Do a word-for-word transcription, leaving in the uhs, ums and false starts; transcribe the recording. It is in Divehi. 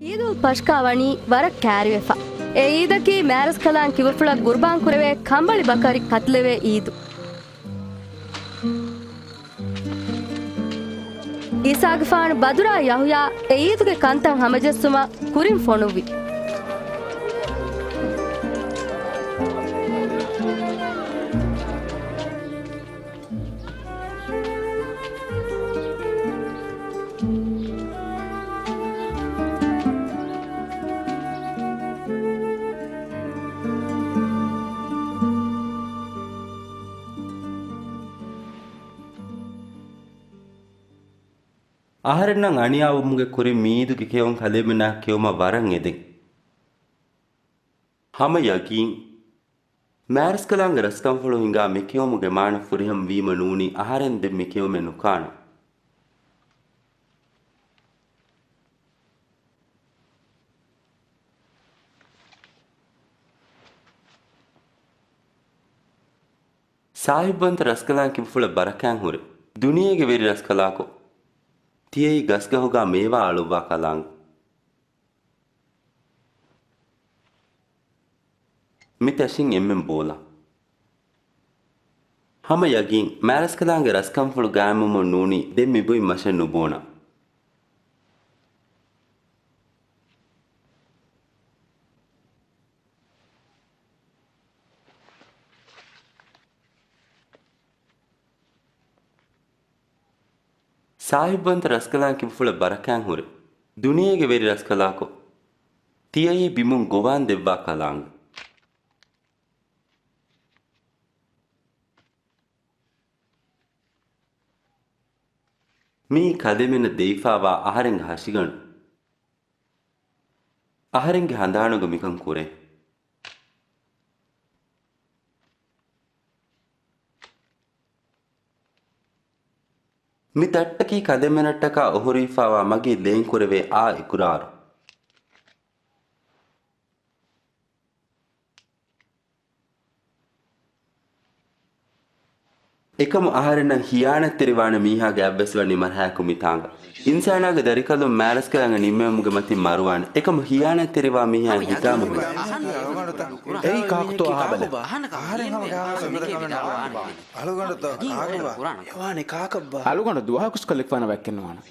ޢީދުލް ފަޝްކާ ވަނީ ވަރަށް ކައިރިވެފަ. އެ ޢީދަކީ މާތްރަސްކަލާނގެ ކިބަފުޅަށް ޤުރުބާން ކުރެވޭ ކަނބަޅި ބަކަރި ކަތިލެވޭ ޢީދު. ޢީސާގެފާނު ބަދުރާ ޔަޙުޔާ އެ ޢީދުގެ ކަންތައް ހަމަޖެއްސުމަށް ކުރިން ފޮނުއްވި. އަހަރެންނަށް އަނިޔާވުމުގެ ކުރިން މި ޢީދުގެ ކެއުން ކަލޭމެންނާ ކެއުމަށް ވަރަށް އެދެން. ހަމަ ޔަގީން. މާތްރަސްކަލާނގެ ރަސްކަންފުޅު ހިނގާ މި ކެއުމުގެ މާނަ ފުރިހަމަ ވީމަ ނޫނީ އަހަރެން ދެން މި ކެއުމެއް ނުކާނަން. ސާހިބްވަންތަ ރަސްކަލާނގެ ކިބަފުޅަށް ބަރަކާތް ހުރެ. ދުނިޔޭގެ ވެރި ރަސްކަލާކޮ. ތިޔައީ ގަސްގަހުގާ މޭވާ އަޅުއްވާ ކަލާނގެ. މި ތަށިން އެންމެން ބޯލާ. ހަމަ ޔަގީން، މާތްރަސްކަލާނގެ ރަސްކަންފުޅު ގާއިމްވުމުން ނޫނީ ދެން މިބުއި މަށެއް ނުބޯނަން. ސާހިބްވަންތަ ރަސްކަލާނގެ ކިބަފުޅަށް ބަރަކާތް ހުރެ. ދުނިޔޭގެ ވެރި ރަސްކަލާކޮ. ތިޔައީ ބިމުން ގޮވާން ދެއްވާ ކަލާނގެ. މިއީ ކަލޭމެންނަށް ދެވިފާވާ އަހަރެންގެ ހަށިގަނޑު. އަހަރެންގެ ހަނދާނުގަ މިކަން ކުރޭ. މި ތައްޓަކީ ކަލޭމެނަށްޓަކާ އޮހޮރިވިފާވާ މަގޭ ލޭން ކުރެވޭ އާ އިޤުރާރު. އެކަމު އަހަރެންނަށް ހިޔާނަތްތެރިވާނެ މީހާގެ އަތްވެސް ވަނީ މަރްހައަކު މިތާނގަ. އިންސާނާގެ ދަރިކަލުން މާތްރަސްކަލާނގެ ނިންމެވުމުގެ މަތިން މަރުވާނެ. އެކަމު ހިޔާނަތްތެރިވާ މީހާ ހިތާމަ ހުރި. އެއީ ކާކުތޯ އަހާބަލަ. އަހަރެން ހަމަ ގާވާ ސަނދަކަމެއް ނާވާނެ. އަޅުގަނޑުތޯ ކާކުބާ؟ އެވާނެ ކާކަށްބާ؟ އަޅުގަނޑު ދުވަހަކުސް ކަލެކްފާނަ ވައްކެއްނުވާނެ.